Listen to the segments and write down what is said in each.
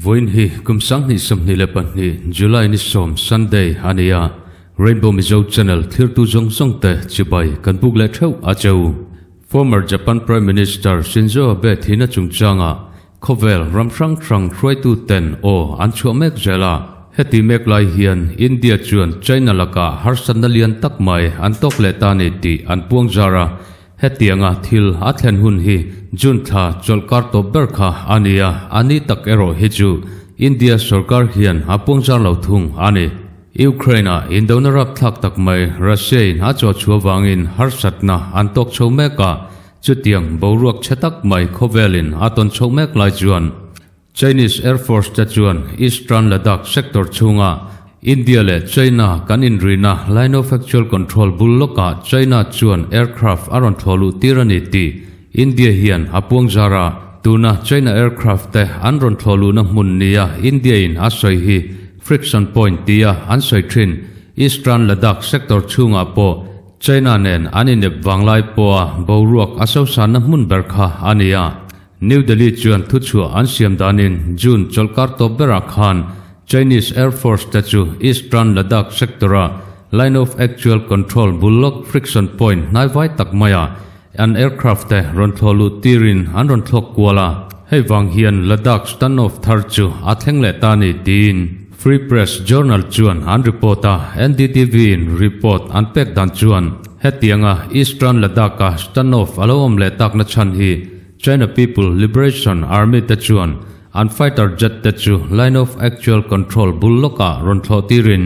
Vawiin hi kum 2022 July ni 10 Sunday a ni a, Rainbow Mizo Channel thirtu zawng zawng te chibai kan buk leh theuh a cheu. Former Japan Prime Minister Shinzo Abe thihna chungchanga khawvel ram hrang hrang hruaitu ten aw an chhuah mek zel a. Heti mek lai hian India chuan China lakah harsatna lian tak mai an tawk leh ta ni tih an puang zar a. Hetianga thil a thlen hun hi June thla chawlhkar tawp ber kha a ni a, a ni tak erawh hi chu India sorkar hian a puang zar lo thung a ni. Ukraine-a indona rapthlak tak mai Russia-in a chaw chhuah vangin harsatna an tawk chho mek a, chutiang boruak chhe tak mai khawvelin a tawn chhoh mek lai chuan Chinese Air Force te chuan Eastern Ladakh sector chhunga India leh China kan inrina Line of Actual Control bul lawkah China chuan aircraft a rawn thlawh luh tir a ni tih India hian a puang zar a. Tuna China aircraft te an rawn thlawh luhna hmun nia India in a sawi hi Friction Point tia an sawi thin Eastern Ladakh sector chhungah pawh China nen an inep vanglai pawha boruak a sosanna hmun ber kha a ni a. New Delhi chuan thuchhuah an siam danin June chawlhkar tawp berah khan Chinese Air Force te chu Eastern Ladakh sector-a Line of Actual Control bul lawk friction point hnaivai tak maia an aircraft te rawn thlawh luh tirin an rawn thlawk kual a. Hei vang hian Ladakh standoff thar chu a thleng leh ta ni tiin Free Press Journal chuan an report a, NDTV-in report an pek dan chuan hetianga Eastern Ladakh-a standoff a lo awm leh takna chhan hi China People Liberation Army te chuan an fighter jet te chu Line of Actual Control bul lawkah rawn thlawh tirin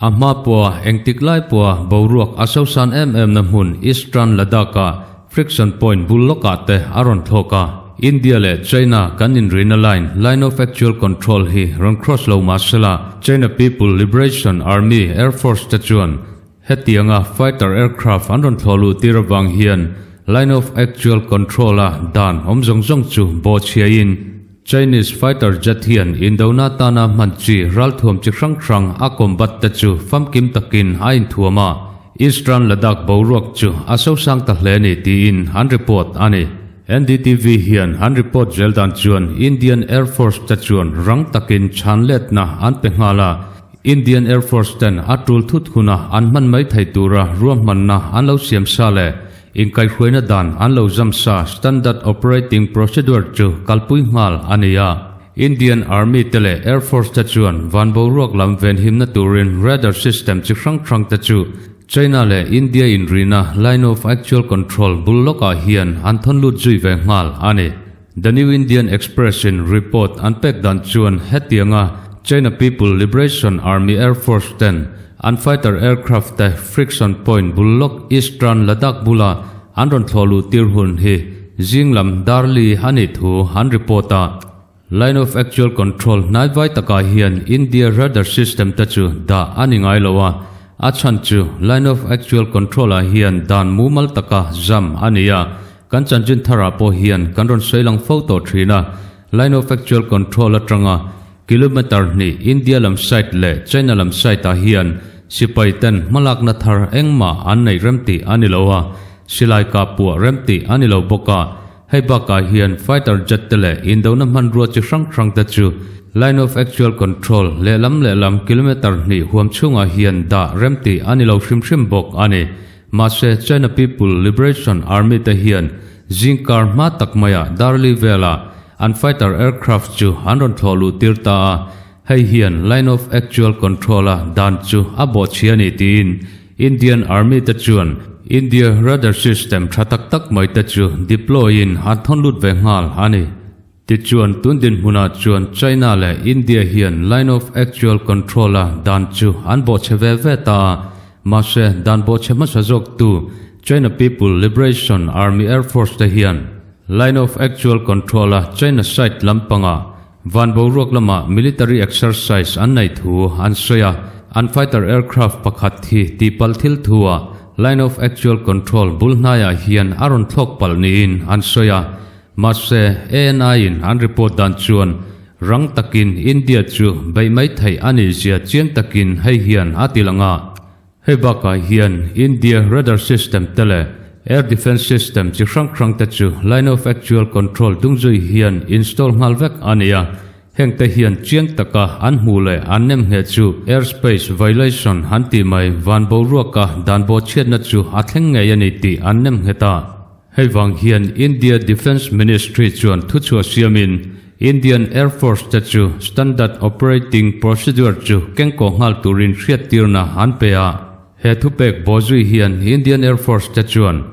a hma pawha engtik lai pawha boruak a sosan em em na hmun Eastern Ladakh-a Friction Point bul lawkah te a rawn thlawk a. India leh China kan inrina line, Line of Actual Control hi rawn cross lo mah sela China People Liberation Army Air Force te chuan Hetianga fighter aircraft an rawn thlawh luh tir avang hian Line of Actual Control-a dan awm zawng zawng chu bawhchhiain Chinese fighter jet hian indona atana hman chi ralthuam chi hrang hrang a combat te chu famkim takin a inthuam a, Eastern Ladakh boruak chu a sosang ta hle ni tiin an report a ni. NDTV hian an report zel dan chuan Indian Air Force te chuan rang takin chhanletna an pe nghal a, Indian Air Force ten a tul thut huna an hman mai thei tura ruahmanna an lo siam sa leh inkaihhruaina dan an lo zam sa Standard Operating Procedure chu kalpui nghal a ni a. Indian Army te leh Air Force te chuan van boruak lam venhimna turin radar system chi hrang hrang te chu China leh India inrina Line of Actual Control bul lawkah hian an thawn lut zui ve nghal a ni. The New Indian Express in report an pek dan chuan hetianga China People Liberation Army Air Force ten an fighter aircraft te friction point bul lawk Eastern Ladakh bula an rawn thlawh luh tir hun hi zing lam dar li a nih thu an report a. Line of Actual Control hnaivai takah hian India radar system te chu dah a ni ngai lo a, a chhan chu Line of Actual Control ah hian dan mumal taka zam a ni a, Kan chanchin tharah pawh hian kan rawn sawi lang fo tawh thin a, Line of Actual Control atanga kilometre hnih India lam side leh China lam side ah hian sipai ten hmalakna thar engmah an neih remtih a ni lo a, silai kah puah remtih a ni lo bawk a, hei bakah hian fighter jet te leh indona hmanrua chi hrang hrang te chu Line of Actual Control lehlam lehlam kilometre hnih huam chhungah hian dah remtih a ni lo hrim hrim bawk a ni. Mahse, China People Liberation Army te hian zingkar hma tak maiah Darli vela an fighter aircraft chu an rawn thlawh luh tir ta a, hei hian Line of Actual Control-a dan chu a bawhchhi a ni tiin Indian Army te chuan India radar system tha tak tak mai te chu deploy-in an thawn lut ve nghal a ni. Tichuan, tun dinhmunah chuan China leh India hian Line of Actual Control-a dan chu an bawhchhe ve ve ta a, mahse dan bawhchhe hmasa zawktu China People Liberation Army Air Force te hian Line of Actual Control-a China side lampanga van boruak lama military exercise an nei thu an sawi a, an fighter aircraft pakhat hi tihpalh thil thu-ah Line of Actual Control bul hnaiah hian a rawn thlawk palh niin an sawi a. Mahse, ANI-in an report dan chuan rang takin India chu beih mai theih a nih zia chiang takin hei hian a ti lang a. Hei bakah hian India radar system te leh air defence system chi hrang hrang te chu line of actual control dungzui hian install nghal vek a ni a. Heng te hian chiang taka an hmuh leh an nem ngheh chu airspace violation an tih mai van boruaka dan bawhchhiatna chu a thleng ngei a ni tih an nem nghet a. Hei vang hian India Defence Ministry chuan thuchhuah siamin Indian Air Force te chu Standard Operating Procedure chu kengkaw nghal turin hriattirna an pe a. He thupek bawhzui hian Indian Air Force te chuan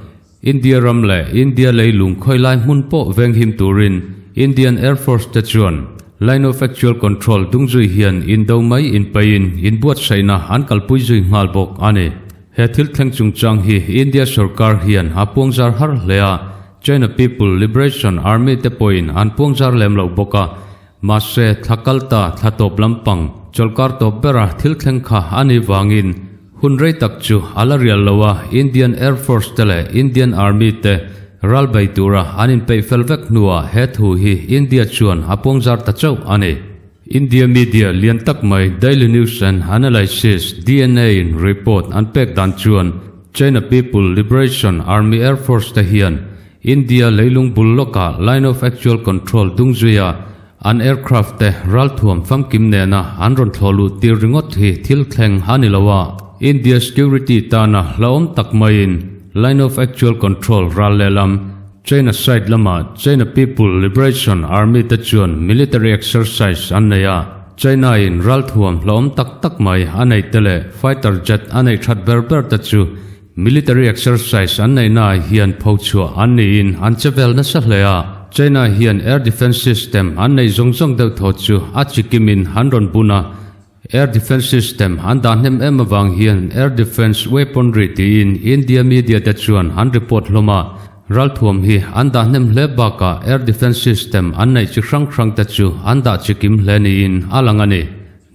India ram leh India leilung khawilai hmun pawh venghim turin Indian Air Force te chuan Line of Actual Control dungzui hian indo mai inpeihin inbuatsaihna an kalpui zui nghal bawk a ni. He thil thleng chungchang hi India sorkar hian a puangzar har hle a, China People Liberation Army te pawhin an puangzar lem lo bawk a, mahse thla kalta thla tawp lampang chawlhkar tawp bera thil thleng kha a nih vangin hun rei tak chu a la rial lo a, Indian Air Force te leh Indian Army te ral bei tura an inpeih fel vek hnuah he thu hi India chuan a puangzar ta chauh a ni. India media lian tak mai Daily News and Analysis, DNA, in report an pek dan chuan China People Liberation Army Air Force te hian India leilung bul lawkah Line of Actual Control dungzuia an aircraft te ralthuam famkim nena an rawn thlawh luh tir ringawt hi thil thleng a ni lo a, India security tana hlauhawm tak maiin Line of Actual Control ral lehlam China side lamah China People Liberation Army te chuan military exercise an nei a, China in ralthuam hlauhawm tak tak mai a neih te leh fighter jet a neih that ber ber te chu military exercise an neihna ah hian pho chhuah an niin an che vel nasa hle a. China hian air defence system an neih zawng zawng deuh thaw chu a chikimin an rawn bun a, Air Defence System an dah hnem em avang hian Air Defence Weaponry tiin India media te chuan an report hlawm a, ralthuam hi an dah hnem hle bakah Air Defence System an neih chi hrang hrang te chu an dah chi kim hle niin a lang a ni.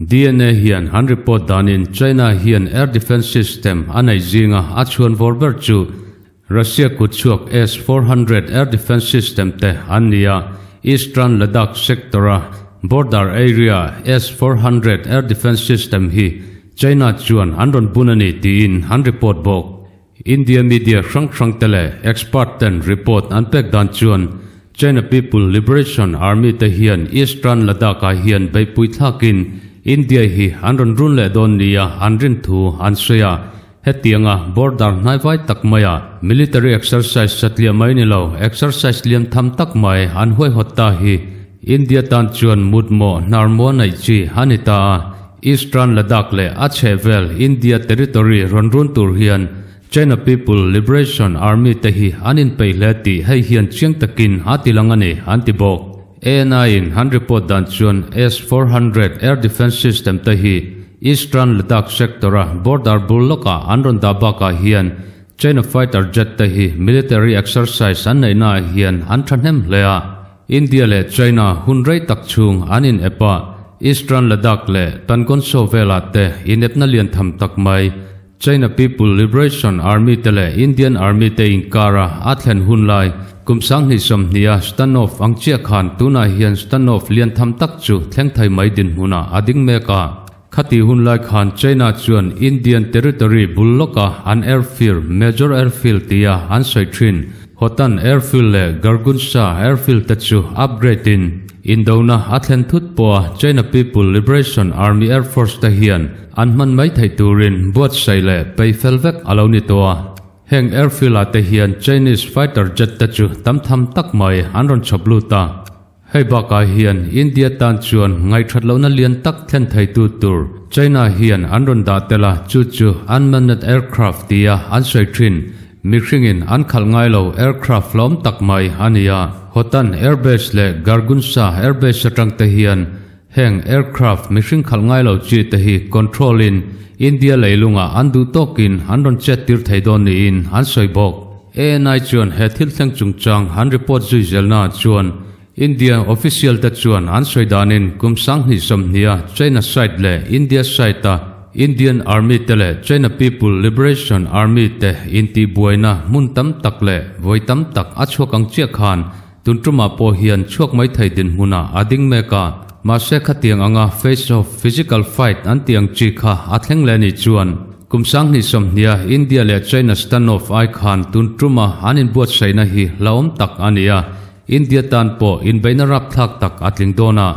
DNA hian an report danin China hian Air Defence System a neih zinga a chhuan vawr ber chu Russia kutchhuak S-400 air defence system te an ni a, Eastern Ladakh sector-a border area S-400 air defence system hi China chuan an rawn bun a ni tiin an report bawk. India media hrang hrang te leh expert ten report an pek dan chuan China People Liberation Army te hian Eastern Ladakh-ah hian beihpui thlakin India hi an rawn run leh dawn nia an rin thu an sawi a, Hetianga border hnaivai tak maia military exercise satliah mai ni lo, exercise lian tham tak mai an huaihawt ta hi India tan chuan mutmawh hnarmua neih chi a ni ta a. Eastern Ladakh leh a chhehvel India territory rawn run tur hian China People Liberation Army te hi an inpeih hle tih hei hian chiang takin a ti lang a ni, an ti bawk. ANI-in an report dan chuan S-400 air defence system te hi Eastern Ladakh sector-a border bul lawkah an rawn dah bakah hian China fighter jet te hi military exercise an neihnaah hian an thahnem hle a. India leh China hun rei tak chhung an in-ep a, Eastern Ladakh leh Tangonso velah te inepna lian tham tak mai China People Liberation Army te leh Indian Army te inkara a thlen hun lai kum 2020 a standoff ang chiah khan tunah hian standoff lian tham tak chu thleng thei mai dinhmunah a ding mek a. Khati hun lai khan China chuan Indian territory bul lawka an airfield, major airfield tia an sawi thin, Hotan Airfield leh Gargunsa Airfield te chu upgrade in indona a thlen thut pawha China People Liberation Army Air Force te hian an hman mai theih turin buatsaih leh peih fel vek a lo ni tawh a. Heng airfield ah te hian Chinese fighter jet te chu tam tham tak mai an rawn chhawp lut a. Hei bakah hian India tan chuan ngaihthat lohna lian tak thlen theitu tur China hian an rawn dah tel a, chu chu unmanned aircraft tia an sawi thin. Mihringin an khalh ngai lo aircraft hlawm tak mai a ni a. Hotan Airbase leh Gargunsa Airbase atang te hian heng aircraft mihring khalh ngai lo chi te hi control in India leilungah an duh tawkin an rawn chet tir thei dawn niin an sawi bawk. ANI chuan he thil thleng chungchang an report zui zelna chuan India official te chuan an sawi danin kum 2020 a China side leh India side a Indian Army te leh China People Liberation Army te intihbuaina hmun tam tak leh vawi tam tak a chhuak ang chiah khan tun tumah pawh hian chhuak mai thei dinhmunah a ding mek a. Mahse khatiang anga face off physical fight an tih ang chi kha a thleng leh anih chuan kum 2020 a India leh China standoff ai khan tun tuma an inbuatsaihna hi hlauhawm tak a ni a, India tan pawh inbeihna rapthlak tak a tling dawn a.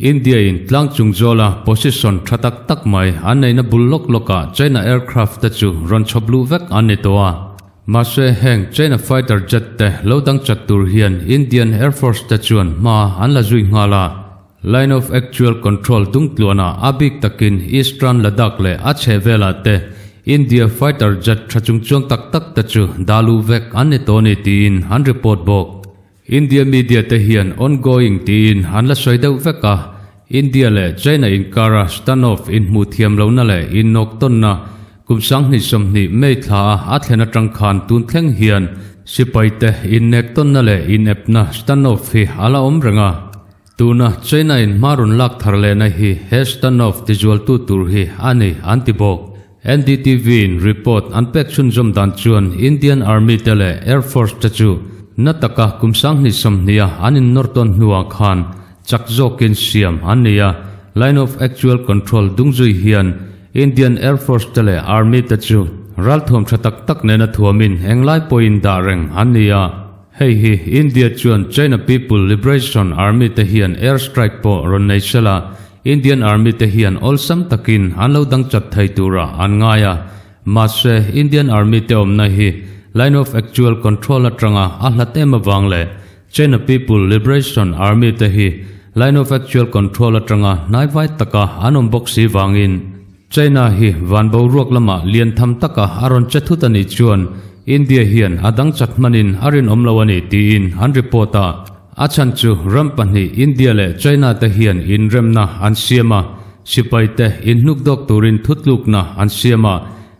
India in tlang chung zawla position tha tak tak mai an neihna bul lawk lawkah China aircraft te chu rawn chhawp luh vek an ni tawh a. Mahse heng China fighter jet te lo dang chat tur hian Indian Air Force te chuan hma an la zui nghal a. Line of Actual Control dungtluanah a bik takin Eastern Ladakh leh a chhehvelah te India fighter jet tha chungchuang tak tak te chu dah luh vek an ni tawh a ni tiin an report bawk. India media te hian ongoing tiin an la sawi deuh vek a, India leh China inkara standoff inhmuh thiam lohna leh innawktawnna kum 2020 May thla a a thlen atang khan tun thleng hian sipai te innektawnna leh inepna standoff hi a la awm reng a. Tuna China in hma rawn lak thar lehna hi he standoff tizualtu tur hi a ni an ti bawk. NDTV in report an pek chhunzawm dan chuan Indian Army te leh Air Force te chu na taka kum 2020 a an innawr tawn hnuah khan chak zawkin siam an ni a, Line of Actual Control dungzui hian Indian Air Force te leh Army te chu ralthuam tha tak tak nena thuamin englai pawhin dah reng an ni a. Hei hi India chuan China People Liberation Army te hian air strike pawh rawn nei sela, Indian Army te hian awlsam takin an lo dang chat thei tura an ngai a. Mahse, Indian Army te awmna hi Line of Actual Control atanga a hlat em avang leh China People Liberation Army te hi Line of Actual Control atanga hnaivai taka an awm bawk si vangin China hi van boruak lamah lian tham taka a rawn che thut a nih chuan India hian a dang chat hmanin a rinawm lo a ni tiin an report a. A chhan chu ram pahnih India leh China te hian inremna an siam a, sipai te inhnuk dawk turin thutlukna an siam a.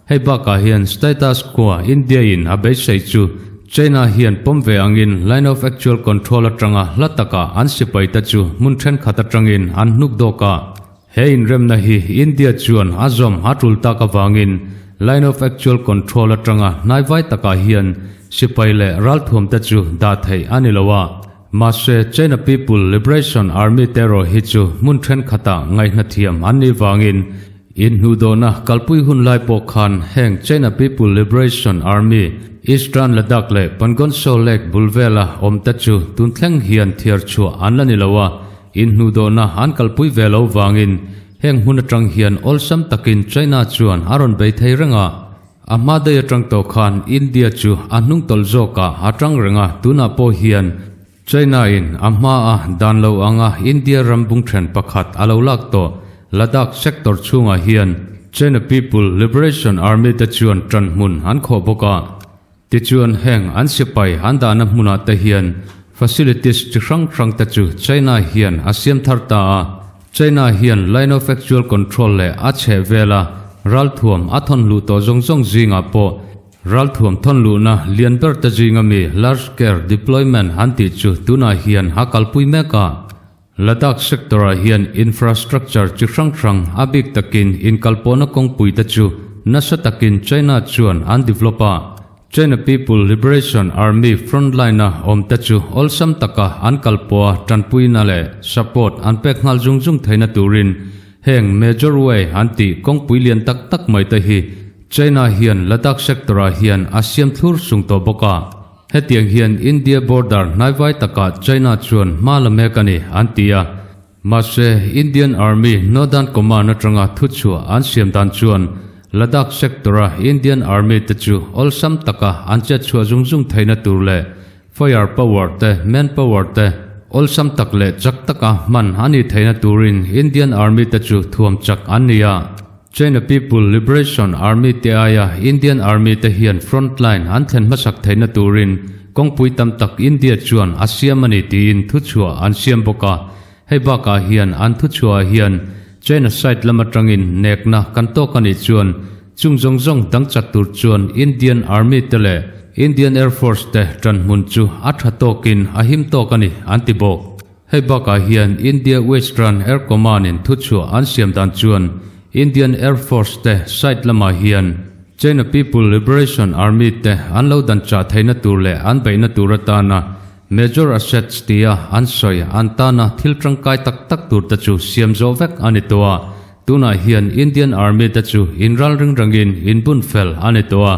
Hei bakah hian status quo India in a beisei chu China hian pawm ve angin Line of Actual Control atanga hla takah an sipai te chu hmun thenkhat atangin an hnuk dawk a. He inremna hi India chuan a zawm a tul tak avangin Line of Actual Control atanga hnaivai takah hian sipai leh ralthuam te chu dah theih a ni lo a. Mahse, China People Liberation Army te erawh hi chu hmun thenkhatah ngaihna thiam an nih vangin inhnuhdawhna kalpui hun lai pawh khan heng China People Liberation Army Eastern Ladakh leh Pangong-Tso Lake bul vela awm te chu tun thleng hian thiar chhuah an la ni lo a. Inhnuhdawhna an kalpui ve lo vangin heng hmun atang hian awlsam takin China chuan a rawn bei thei reng a. A hma daih atang tawh khan India chu a hnung tawlh zawkah a tang reng a, tunah pawh hian China in a hma a dan lo anga India ram bungthen pakhat a lo lak tawh Ladakh sector chhungah hian China People Liberation Army te chuan tan hmun an khawh bawk a. Tichuan heng an sipai an dahna hmunah te hian facilities chi hrang hrang te chu China hian a siam thar ta a. China hian Line of Actual Control leh a chheh vela ralthuam a thawn luh tawh zawng zawng zingah pawh ralthuam thawn luhna lian ber te zinga mi Large Scale Deployment an tih chu tunah hian a kalpui mek a. Ladakh sector-ah hian infrastructure chi hrang hrang a bik takin inkalpawhna kawngpui te chu nasa takin China chuan an develop a. China People Liberation Army frontline-a awm te chu awlsam taka an kalpawha tanpuina leh support an pek nghal zung zung theihna turin heng major way an tih kawngpui lian tak tak mai te hi China hian Ladakh sector-ah hian a siam thlur sung tawh bawk a. Hetiang hian India border hnaivai takah China chuan hma la mek a ni, an ti a. Mahse, Indian Army Northern Command atanga thuchhuah an siam dan chuan Ladakh sector-a Indian Army te chu awlsam taka an chetchhuah zung zung theihna tur leh fire power te, man power te awlsam tak leh chak taka hman a nih theihna turin Indian Army te chu thuam chak an ni a. China People Liberation Army te aia Indian Army te hian frontline an thlen hmasak theihna turin kawngpui tam tak India chuan a siam a ni tiin thuchhuah an siam bawk a. Hei bakah hian an thuchhuahah hian China side lam atangin nekna kan tawk a nih chuan chung zawng zawng dang chat tur chuan Indian Army te leh Indian Air Force te tanhmun chu a tha tawkin a him tawk a ni an ti bawk. Hei bakah hian India Western Air Command in thuchhuah an siam dan chuan Indian Air Force te side lamah hian China People Liberation Army te an lo dan chah theihna tur leh an beihna tur atana major assets tia an sawi an tana thil tangkai tak tak tur te chu siam zawh vek a ni tawh a. Tunah hian Indian Army te chu inral ring rangin inbun fel a ni tawh a.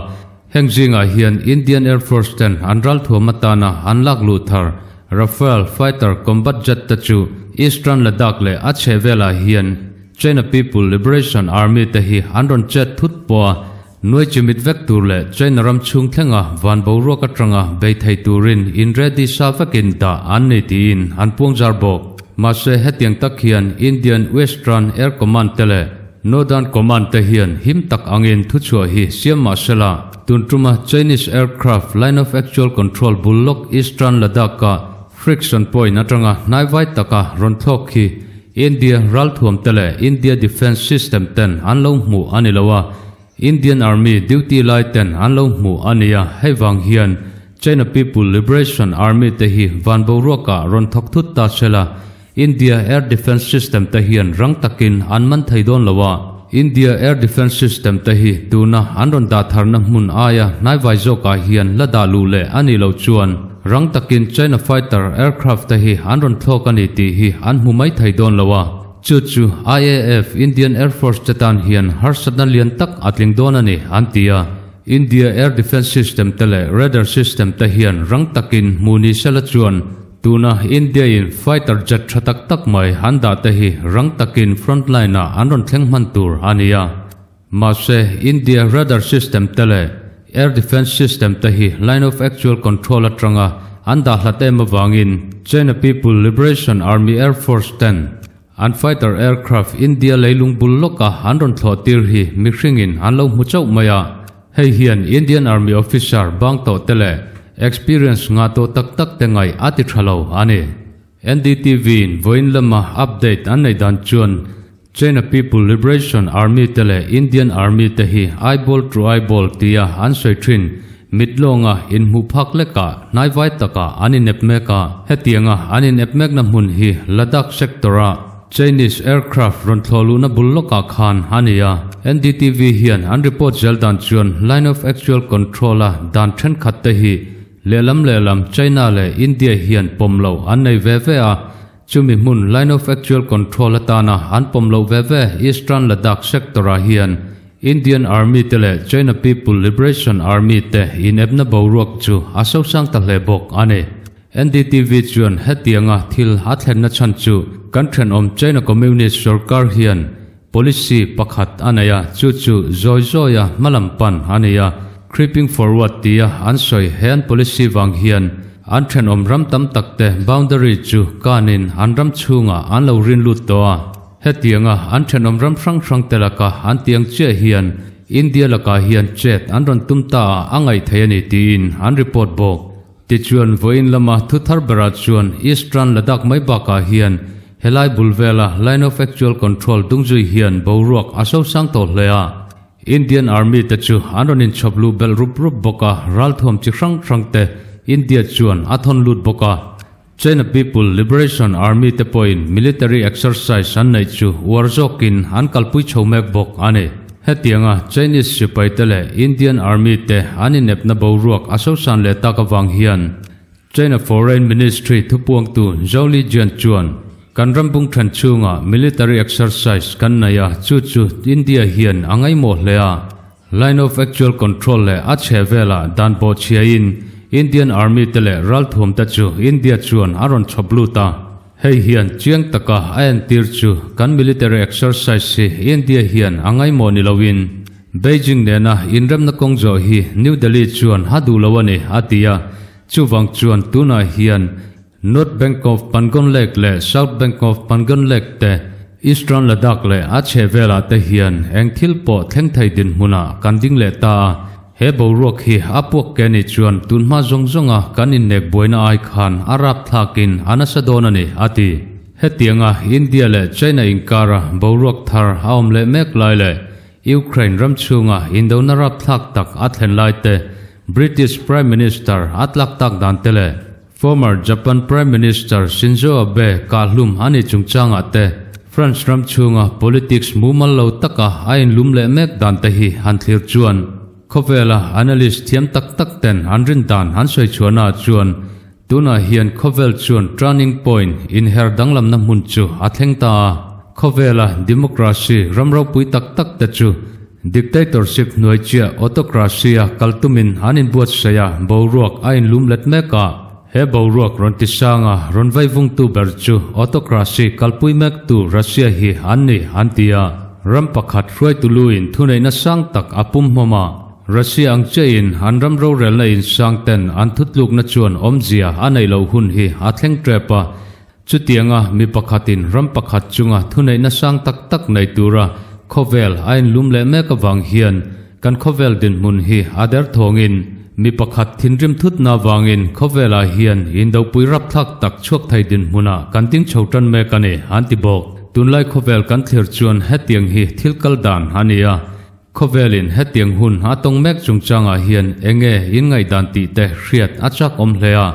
Heng zingah hian Indian Air Force ten an ralthuam atana an lak luh thar Rafale fighter combat jet te chu Eastern Ladakh leh a chhehvelah hian China People Liberation Army te hi an rawn chet thut pawh a, nuai chimit vek tur leh China ram chhung thlenga van boruak atanga bei thei turin in ready sa vekin dah an ni tiin an puangzar bawk. Mahse hetiang tak hian Indian Western Air Command te leh Northern Command te hian him tak angin thuchhuah hi siam mah sela, tun tuma Chinese aircraft line of actual control bul lawk Eastern Ladakh-a friction point atanga hnaivai taka rawn thlawk hi India ralthuam te leh India defence system ten an lo hmuh a ni lo a, Indian Army duty lai ten an lo hmuh a ni a, hei vang hian China People Liberation Army te hi van boruakah rawn thawk thut ta sela, India Air Defence System te hian rang takin an man thei dawn lo a, India Air Defence System te hi tuna an rawn dah tharna hmun aia hnaivai zawkah hian la dah luh leh a nih loh chuan rang takin China fighter aircraft te hi an rawn thlawk a ni tih hi an hmu mai thei dawn lo a, chu chu IAF, Indian Air Force, te tan hian harsatna lian tak a tling dawn a ni, an ti a. India Air Defence System te leh Radar System te hian rang takin hmu ni sela chuan Tuna India in fighter jet tha tak tak mai an dah te hi rang takin front line ah an rawn thleng hman tur a ni a. Mahse, India radar system te leh air defence system te hi line of actual control atanga an dah hlat em avangin China People Liberation Army Air Force ten an fighter aircraft India leilung bul lawka an rawn thlawh tir hi mihringin an lo hmu chauh mai a. Hei hian Indian Army officer bang tawh te leh experience ngah tawh tak tak te ngaih a ti tha lo a ni. NDTV in vawiin lama update an neih dan chuan China People Liberation Army te leh Indian Army te hi eyeball to eyeball tia an sawi thin mit lawnga inhmuh phak lekah hnaivai takah an inep mek a. Hetianga an inep mekna hmun hi Ladakh sector-a Chinese aircraft rawn thlawh luhna bul lawkah khan a ni a. NDTV hian an report zel dan chuan line of actual control-a dan thenkhat te hi lehlam lehlam China leh India hian pawm loh an nei ve ve a, chumi hmun line of actual control atana an pawm loh ve ve Eastern Ladakh sector-ah hian Indian Army te leh China People Liberation Army te inepna boruak chu a sosang ta hle bawk a ni. NDTV chuan hetianga thil a thlenna chhan chu kan thenawm China Communist sorkar hian policy pakhat a nei a, chu chu zawi zawia hmalam pan a ni a, creeping forward tia an sawi he an policy vang hian an thenawm ram tam tak te boundary chu kanin an ram chhungah an lo rin lut tawh a. Hetianga an thenawm ram hrang hrang te laka an tiang chiah hian India lakah hian chet an rawn tum ta a a ngaih thei a ni tiin an report bawk. Tichuan, vawiin lama thu thar berah chuan Eastern Ladakh mai bakah hian helai bul vela Line of Actual Control dungzui hian boruak a sosang tawh hle a. Indian Army te chu an rawn inchhawp luh belh rup rup bawk a, ralthuam chi hrang hrang te India chuan a thawn lut bawk a. China People Liberation Army te pawhin military exercise an neih chu uar zawkin an kalpui chho mek bawk a ni. Hetianga Chinese sipai te leh Indian Army te an inepna boruak a sosan leh tak avang hian China Foreign Ministry thupuangtu Zhao Lijian chuan, Kan ram bung then chhungah military exercise kan nei a, chu chu India hian a ngaihmawh hle a. Line of Actual Control leh a chhe velah dan pawh chhiain Indian Army te leh ralthuam te chu India chuan a rawn chhawp lut a. Hei hian chiang taka a entir chu kan military exercise hi India hian a ngaihmawh ni loin Beijing nena inremna kawng zawh hi New Delhi chuan a duh lo a ni, a ti a. Chuvang chuan tunah hian North Bank of Pangon Lake leh South Bank of Pangon Lake te, Eastern Ladakh leh a chhehvelah te hian eng thil pawh thleng thei dinhmunah kan ding leh ta a, he boruak hi a puak ke nih chuan tunhma zawng zawnga kan innek buaina ai khan a rapthlakin a nasa dawn a ni, a ti. Hetianga India leh China inkara boruak thar a awm leh mek lai leh Ukraine ram chhunga indona rapthlak tak a thlen lai te, British Prime Minister a tlak tak dan te leh Former Japan Prime Minister Shinzo Abe kahhlum a nih chungchangah te, France ram chhunga politics mumal lo taka a inlum leh mek dan te hi han thlir chuan khawvela analyst thiam tak tak ten an rin dan an sawi chhuahnaah chuan tunah hian khawvel chuan turning point inher danglamna hmun chu a thleng ta a. Khawvela democracy ram ropui tak tak te chu Dictatorship hnuai chiah autocracy-a kal tumin an inbuatsaih a, boruak a inlum let mek a. He boruak rawn ti sanga rawn vaivungtu ber chu autocracy kalpui mektu Russia hi an ni an ti a. Ram pakhat hruaitu luin thuneihna sang tak a pum hmawm a. Russia ang chiahin an ram rorelna in sang ten an thutlukna chuan awmzia a neih loh hun hi a thleng tep a. Chutianga mi pakhatin ram pakhat chunga thuneihna sang tak tak nei tura khawvel a inlum leh mek avang hian kan khawvel dinhmun hi a derthawngin mi pakhat thinrim thutna avangin khawvelah hian indopui rapthlak tak chhuak thei dinhmunah kan ding chho tan mek a ni, an ti bawk. Tunlai khawvel kan thlir chuan hetiang hi thil kal dan a ni a, khawvelin hetiang hun a tawng mek chungchangah hian enge inngaihdan tih te hriat a chak awm hle a.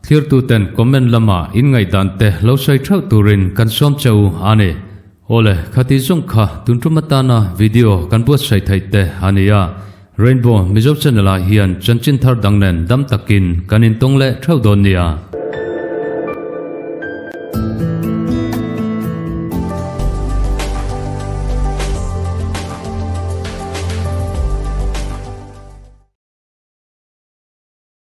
Thirtuten comment lama inngaihdan te lo sawi theuh turin kan sawm che u a ni. Awle, khati zawng kha tun tum atana video kan buatsaih theih te a ni a. Rainbow Mizo channel ah hian chanchin thar dang nen dam takin kan intawng leh theuh dawn nia.